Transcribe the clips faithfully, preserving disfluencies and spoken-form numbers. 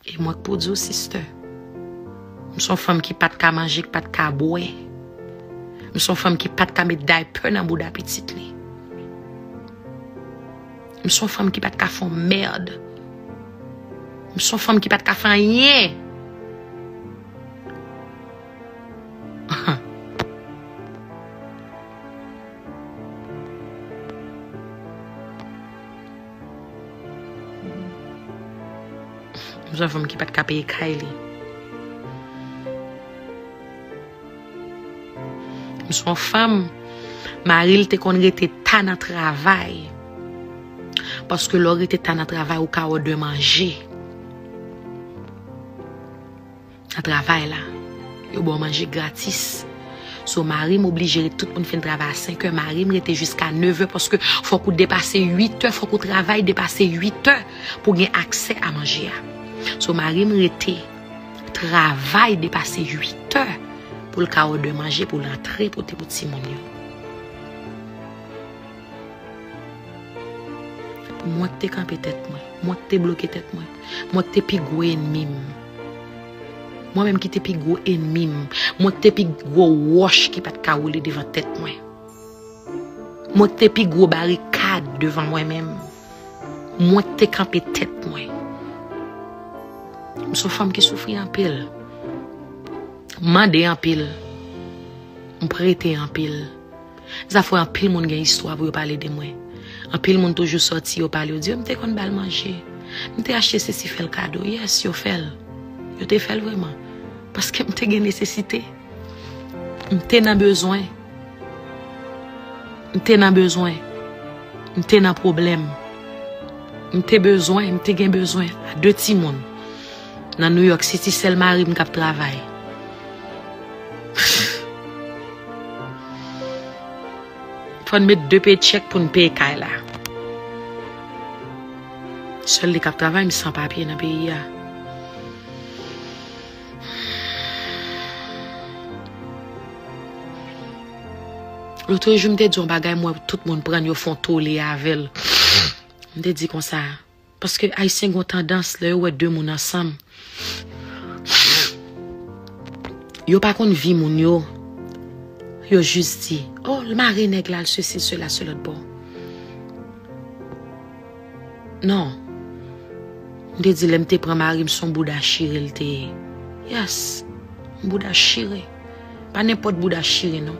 E mwen k pou di w, sister, m se yon fanm ki pa t ka manje, ki pa t ka bwè. M se yon fanm ki pa t ka met daypè nan bouda pitit li. M se yon fanm ki pa t ka fè yon mèd. M se yon fanm ki pa t ka fè anyen. M se yon fanm ki pa t ka peye kay li. M se yon fanm, mari l te konn rete ta nan travay. Paske lè w rete ta nan travay, ou ka wè de manje. Nan travay la, yo ba w manje gratis. So, mari m oblije ret, tout moun fin travay a senk è, mari m rete jiska nèf è, paske fòk ou depase uit è, fòk ou travay depase uit è pou gen aksè a manje a. So, mari m rete travay depase uit è pou l ka òdè manje pou l antre pote pou timoun yo. Mwen k te kanpe tèt mwen, mwen k te bloke tèt mwen, mwen k te pi gwo enmi m. Mwen menm ki te pi gwo enmi m, mwen k te pi gwo wòch ki pa t ka woule devan tèt mwen. Mwen k te pi gwo barikad devan mwen menm. Mwen k te kanpe tèt mwen. M se yon fanm ki soufri anpil. M mande anpil. M prete anpil. Sa fè anpil moun gen istwa pou yo pale de mwen. Anpil moun toujou sòti, yo pale, yo di, "M te konn ba l manje. M te achte sesi, fè l kado." Yes, yo fè l. Yo te fè l vrèman. Paske m te gen nesesite. M te nan bezwen. M te nan bezwen. M te nan pwoblèm. M te bezwen, m te gen bezwen a de timoun. Nan New York City, sèl mari m k ap travay. Fò n met de pechèk pou n peye kay la. Sèl li k ap travay, m san papye nan peyi a. Lotrejou, m te di yon bagay, m wè tout moun pran l, yo fè yon tole avè l. M te di konsa, paske Ayisyen gen yon tandans, lè yo wè de moun ansanm, yo pa konn vi moun yo. Yo jis di, "Oh, l mare nèg la, l sesi, sela, se lòt bò." Non. M te di, lè m te pran mari m, se yon bouda chire l te ye. Yes. Yon bouda chire. Pa nenpòt bouda chire, non.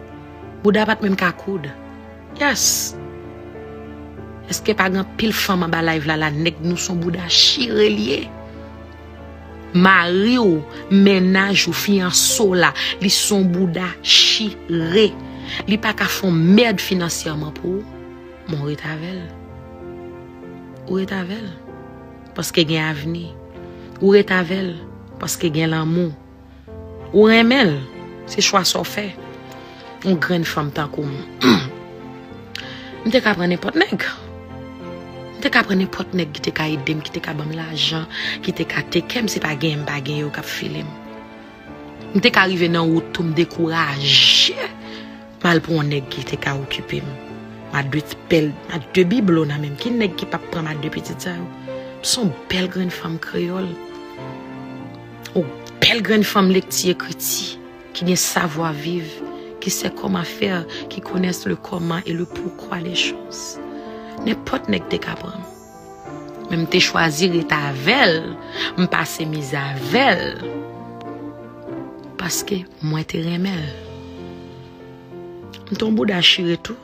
Bouda pa t menm ka koud. Yes. Èske pa gen anpil fanm anba live la, la, nèg nou se yon bouda chire l ye? Mari w, mennaj ou, fiyanse w la, li se yon bouda chire. Li pa ka fè yon mèd finansyèman pou ou. Men w ret avè l. Ou ret avè l. Paske gen avni. Ou ret avè l. Paske gen lanmou. Ou renmen l. Se chwa sa w fè. Yon grenn fanm tankou m. M te ka pran nenpòt nèg. M te ka pran nenpòt nèg ki te ka ede m, ki te ka ban m lajan, ki te ka teke m, se pa genyen m pa genyen yo k ap file m. M te ka rive nan wout tou, m dekouraje. M al pran yon nèg ki te ka okipe m. M a de ti pèl, m a de biblo nan men m. Ki nèg ki p ap pran m a de pitit sa yo? M se yon bèl grenn fanm kreyòl. Yon bèl grenn fanm lekti ekriti, ki gen savwa viv, qui sait comment faire, qui connaît le comment et le pourquoi des choses. Nenpòt nèg te ka pran m. Men m te chwazi ret avè l, m pase mizè avè l. Paske mwen te renmen l. M te yon bouda chire tou.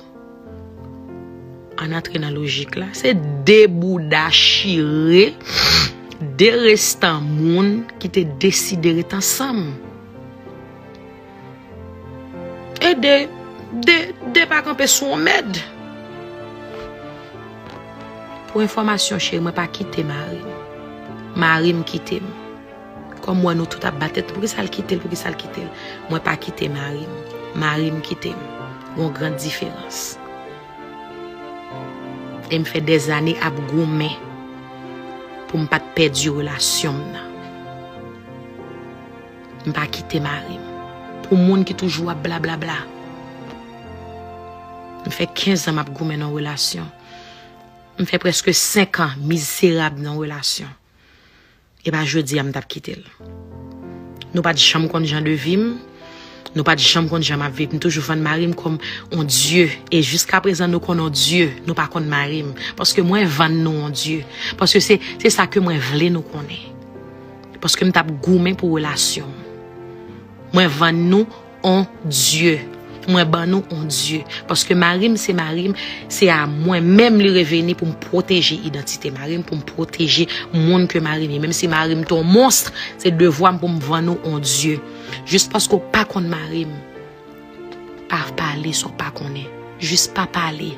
Ann antre nan lojik la. Se de bouda chire, de restan moun ki te deside ret ansanm. E de, de, de pa kanpe sou yon mèd. Pou enfòmasyon, cheri, mwen pa kite mari m. Mari m kite m. Kòm m wè nou tout ap bat tèt nou, poukisa l kite l, poukisa l kite l? Mwen pa kite mari m. Mari m kite m. Gon gran diferans. E m fè dèzane ap goumen pou m pa t pèdi relasyon m nan. M pa kite mari m. Pou moun ki toujou ap blablabla. M fè kenz an m ap goumen nan relasyon. M fè prèske senk an mizerab nan relasyon. E pa jodi a m t ap kite l. Nou pa t janm konn jan de vi m. Nou pa t janm konn jan m ap viv. M toujou vann mari m kòm on dye. E jiskaprezan nou konn on dye. Nou pa konn mari m. Paske mwen vann nou on dye. Paske se, se sa ke mwen vle nou konnen. Paske m t ap goumen pou relasyon. Mwen vann nou on dye. Mwen ban nou on dye. Paske mari m se mari m, se a mwen menm li reveni pou m pwoteje idantite mari m, pou m pwoteje moun ke mari m ye. Menm si mari m te on mons, se devwa m pou m vann ou on dye. Jis paske w pa konn mari m, pa pale sa w pa konnen. Jis pa pale.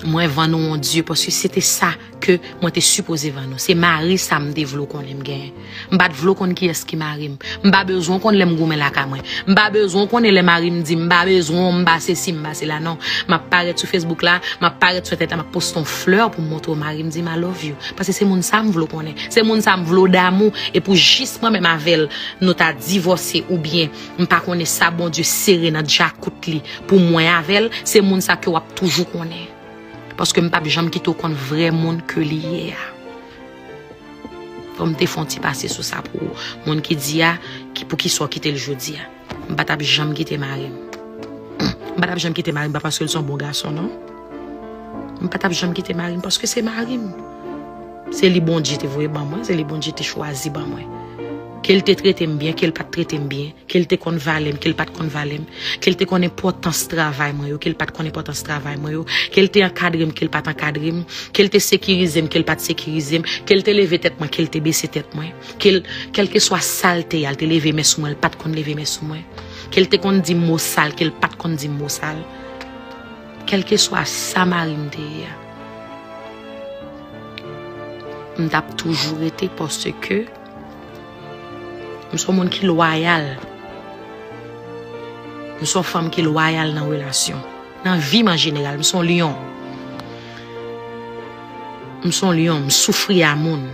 Mwen vann ou on dye, paske se te sa ke mwen te sipoze vann ou. Se mari sa m te vle w konnen m genyen. M pa t vle w konn kiyès ki mari m. M pa bezwen w konn lè m goumen lakay mwen. M pa bezwen w konnen lè mari m di m pa bezwen w, m pa sesi, m pa sela, non. M ap parèt sou Facebook la, m ap parèt sou entènèt la, m ap poste yon flè pou m montre w mari m di m I love you. Paske se moun sa m vle w konnen. Se moun sa m vle w damou. E pou jis mwen menm avè l, nou ta divòse oubyen m pa konnen sa Bondye sere nan djakout li pou mwen avè l, se moun sa ke w ap toujou konnen. Paske m p ap janm kite w konn vrè moun ke li ye a. Fò m te fè yon ti pase sou sa pou ou. Moun ki di a, ki, poukisa w kite l jodi a? M pa t ap janm kite mari m. M pa t ap janm kite mari m, pa paske l se yon bon gason, non. M pa t ap janm kite mari m, paske se mari m. Se li Bondye te voye ban mwen, se li Bondye te chwazi ban mwen. Ke l te trete m byen, ke l pa t trete m byen, ke l te konn valè m, ke l pa t konn valè m, ke l te konn enpòtans travay mwen yo, ke l pa t konn enpòtans travay mwen yo, ke l te ankadre m, ke l pa t ankadre m, ke l te sekirize m, ke l pa t sekirize m, ke l te leve tèt mwen, ke l te bese tèt mwen, ke l, kèlkeswa sa l te ye a, l te leve men sou mwen, l pa t konn leve men sou mwen, ke l te konn di m mo sal, ke l pa t konn di m mo sal, kèlkeswa sa mari m te ye a, m t ap toujou rete paske M se yon moun ki lwayal. M se yon fanm ki lwayal nan relasyon. Nan vi m an jeneral, m se yon lyon. M se yon lyon, m soufri a moun.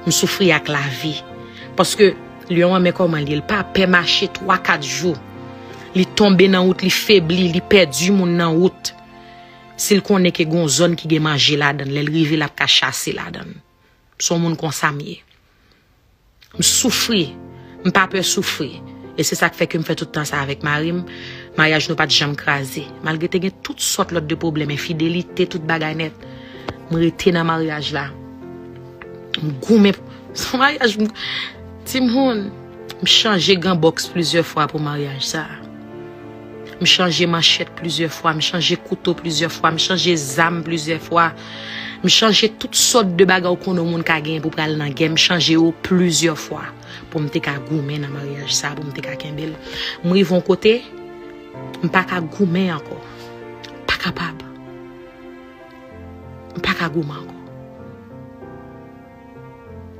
M soufri ak lavi. Paske lyon an, men kòman li ye, li pa pè mache twa, kat jou. Li tonbe nan wout, li febli, li pèdi moun nan wout. Si l konnen ke gen yon zòn ki gen manje ladan l, lè l rive, l ap ka chase ladan l. M se yon moun konsa m ye. M soufri. M pa pè soufri. E se sa k fè ke m fè tout tan sa avèk mari m. Maryaj nou pa t janm kraze. Malgre te gen tout sòt lòt de pwoblèm, enfidelite, tout bagay nèt. M rete nan maryaj la. M goumen. Se yon maryaj, m, timoun, m chanje gan bòks plizyè fwa pou maryaj sa a. M chanje manchèt plizyè fwa, m chanje kouto plizyè fwa, m chanje zam plizyè fwa. M chanje tout sòt de bagay ou konnen yon moun ka genyen pou pral nan gè, m chanje yo plizyè fwa pou m te ka goumen nan maryaj sa, pou m te ka kenbe l. M rive yon kote, m pa ka goumen ankò. M pa kapab. M pa ka goumen ankò.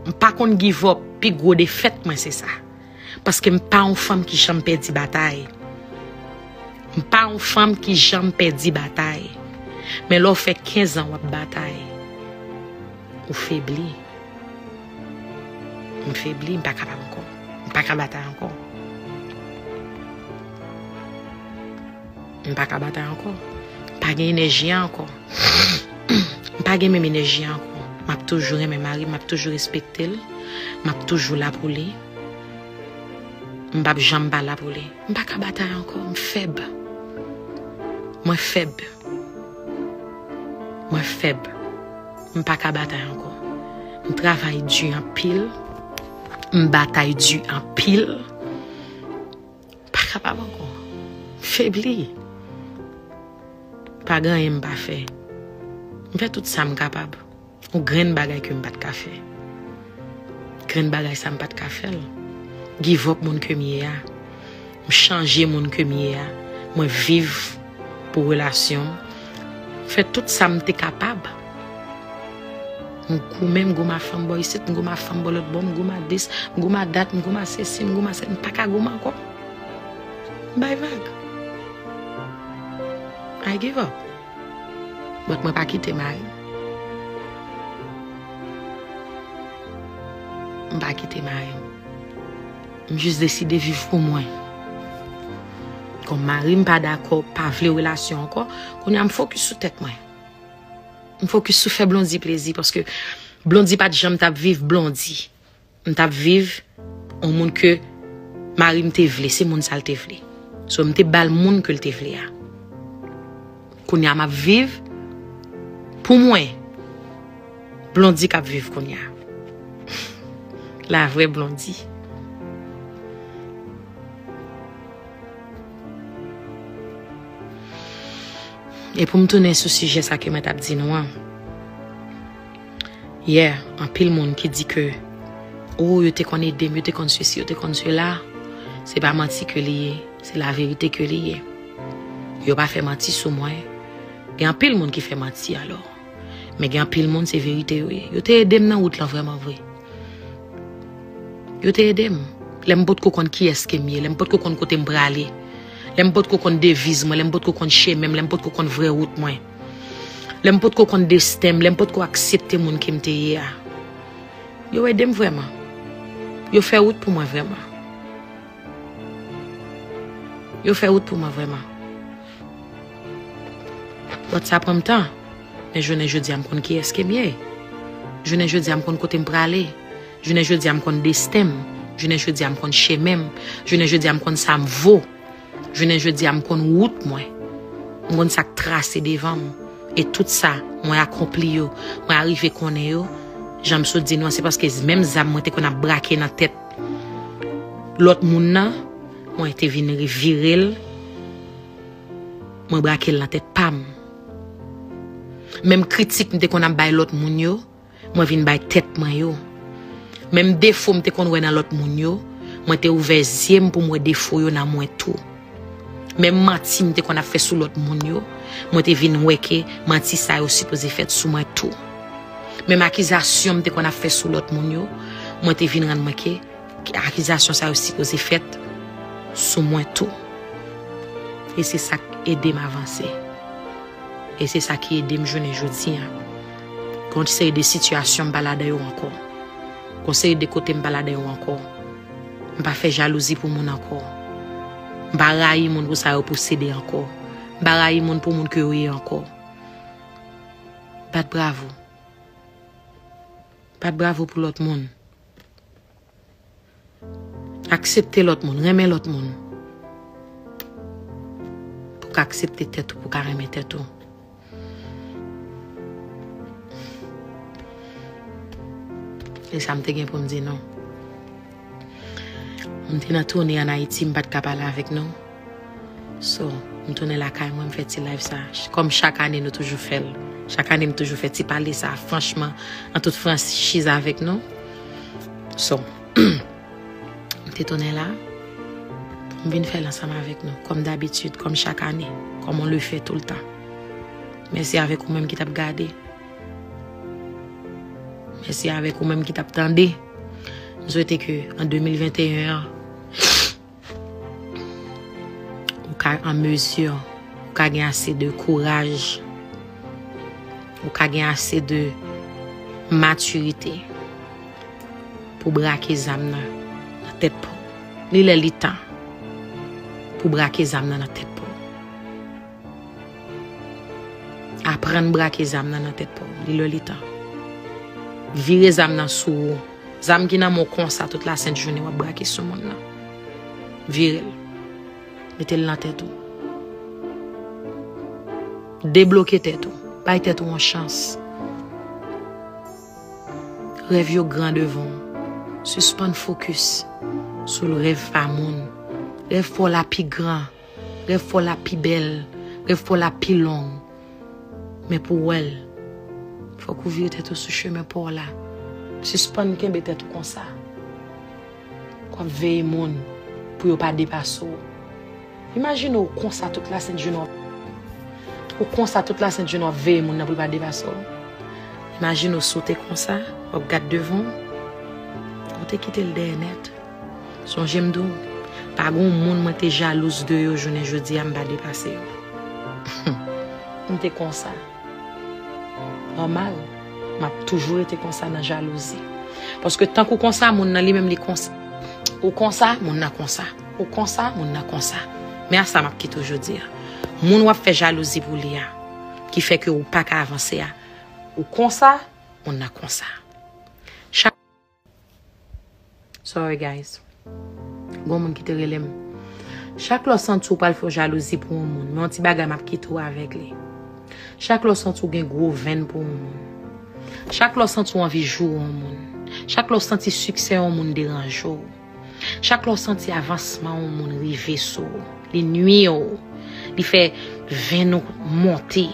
M pa konn give up, pi gwo defèt mwen se sa. Paske m pa yon fanm ki janm pèdi batay. M pa yon fanm ki janm pèdi batay. Men lè w fè kenz an w ap batay, ou febli. M febli, m pa kapab ankò. M pa ka batay ankò. M pa ka batay ankò. M pa gen enèji a ankò. M pa gen menm enèji a ankò. M ap toujou renmen mari m, m ap toujou respekte l. M ap toujou la pou li. M p ap janm pa la pou li. M pa ka batay ankò. M fèb. Mwen fèb. Mwen fèb. M pa ka batay ankò. M travay di anpil. M batay di anpil. M pa kapab ankò. M febli. Pa gen anyen m pa fè. M fè tout sa m kapab. Yon grenn bagay ke m pa t ka fè. Grenn bagay sa m pa t ka fè l. Give up moun ke m ye a. M chanje moun ke m ye a. Mwen viv pou relasyon m. Fè tout sa m te kapab. M goumen, m goumen a fanm bò isit, m goumen a fanm bò lòt bò, m goumen a dis, m goumen a dat, m goumen a sesi, m goumen a sela, m pa ka goumen ankò. M bay vag. I give up. But mwen pa kite mari m. M pa kite mari m. M jis deside viv pou mwen. Kòm mari m pa dakò, pa vle relasyon ankò, kounye a m fokis sou tèt mwen. M fokis sou fè Blondy plezi paske Blondy pa t janm t ap viv Blondy. M t ap viv yon moun ke mari m te vle, se moun sa l te vle. So, m te ba l moun ke l te vle a. Kounye a, m ap viv pou mwen. Blondy k ap viv kounye a. La vrè Blondy. E pou m tounen sou sijè sa ke mwen t ap di nou an. Yè, anpil moun ki di ke, "O, yo te konn ede m, yo te konn sesi, yo te konn sela." Se pa manti ke li ye, se laverite ke li ye. Yo pa fè manti sou mwen. Gen anpil moun ki fè manti alò. Men gen anpil moun, se verite yo ye. Yo te ede m nan wout lan vrèman vre. Yo te ede m. Lè m potko konn kiyès ke m ye, lè m potko konn kote m prale, lè m potko konn deviz mwen, lè m potko konn chemen m, lè m potko konn vrè wout mwen, lè m potko konn desten m, lè m potko aksepte moun ke m te ye a. Yo ede m vrèman. Yo fè wout pou mwen vrèman. Yo fè wout pou mwen vrèman. But sa pran m tan. Men jounen jodi a, m konn kiyès ke m ye. Jounen jodi a, m konn kote m prale. Jounen jodi a, m konn desten m. Jounen jodi a, m konn chemen m. Jounen jodi a, m konn sa m vo. Jounen jodi a, m konn wout mwen. M konn sa k trase devan m. E tout sa, mwen akonpli yo. Mwen arive konnen yo. Jan m sot di nou an, se paske menm zam mwen te konn ap brake nan tèt lòt moun nan, mwen te vin vire l, mwen brake l nan tèt pa m. Menm kritik m te konn ap bay lòt moun yo, mwen vin bay tèt mwen yo. Menm defo m te konn wè nan lòt moun yo, mwen te ouvè zye m pou m wè defo yo nan mwen tou. Menm manti m te konn ap fè sou lòt moun yo, mwen te vin wè ke manti sa yo sipoze fèt sou mwen tou. Menm akizasyon m te konn ap fè sou lòt moun yo, mwen te vin rann mwen ke akizasyon sa yo sipoze fèt sou mwen tou. E se sa k ede m avanse. E se sa ki ede m jounen jodi a. Gon seri de sitiyasyon m pa ladan yo ankò. Gon seri de kote m pa ladan yo ankò. M pa fè jalouzi pou moun ankò. M pa rayi moun pou sa yo posede ankò. M pa rayi moun pou moun ke yo ye ankò. Bat bravo. Bat bravo pou lòt moun. Aksepte lòt moun, renmen lòt moun. Pou w ka aksepte tèt ou, pou w ka renmen tèt ou. E sa m te gen pou m di nou. M te nan toune ann Ayiti, m pa t ka pale avèk nou. So, m tounen lakay mwen, m fè ti live sa. Ch-, kòm chak ane nou toujou fè l. Chak ane m toujou fè ti pale sa, franchman, an tout franchiz avèk nou. So, m te tounen la, m vin fè l ansanm avèk nou, kòm dabitid, kòm chak ane, kòm on le fè toultan. Mèsi avèk ou menm ki t ap gade. Mèsi avèk ou menm ki t ap tande. M swete ke an de mil venteyen an, ou ka an mezi, ou ka gen ase de kouraj, ou ka gen ase de matirite pou brake zam nan nan tèt pa w. Li lè li tan pou brake zam nan nan tèt pa w. Aprann brake zam nan nan tèt pa w. Li lè li tan. Vire zam nan sou ou. Zam ki nan men w konsa tout lasent jounen w ap brake sou moun nan. Vire l. Mete l nan tèt ou. Debloke tèt ou. Bay tèt ou yon chans. Rèv yo gran devan w. Sispann fokis sou rèv pa moun. Rèv pa w la pi gran. Rèv pa w la pi bèl. Rèv pa w la pi long. Men pou w wè l, fòk ou vire tèt ou sou chemen pa w la. Sispann kenbe tèt ou konsa. W ap veye moun pou yo pa depase w. Imajine w konsa tout lasent jounen w ap, ou konsa tout lasent jounen w ap veye moun nan pou l pa depase w. Imajine w sote konsa, w ap gad devan w, ou te kite l dèyè nèt. Sonje m di w, pa gen yon moun mwen te jalouz de yo jounen jodi a m pa depase yo. M te konsa. Nòmal, m ap toujou rete konsa nan jalouzi. Paske tank ou konsa, moun nan li menm li konsa. Ou konsa, moun nan konsa. Ou konsa, moun nan konsa. Men a sa m ap kite w jodi a. Moun w ap fè jalouzi pou li a, ki fè ke ou pa ka avanse a, ou konsa, moun nan konsa. Sorry, guys. Gon moun ki te rele m. Chak lè w santi w pral fè jalouzi pou yon moun, men yon ti bagay m ap kite w avèk li. Chak lè w santi w gen gwo venn pou yon moun. Chak lè w santi w anvi joure yon moun. Chak lè w santi siksè yon moun deranje w. Chak lè w santi avansman yon moun rive sou w, li nwi w, li fè venn ou monte.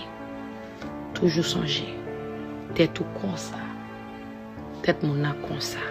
Toujou sonje, tèt ou konsa, tèt moun nan konsa.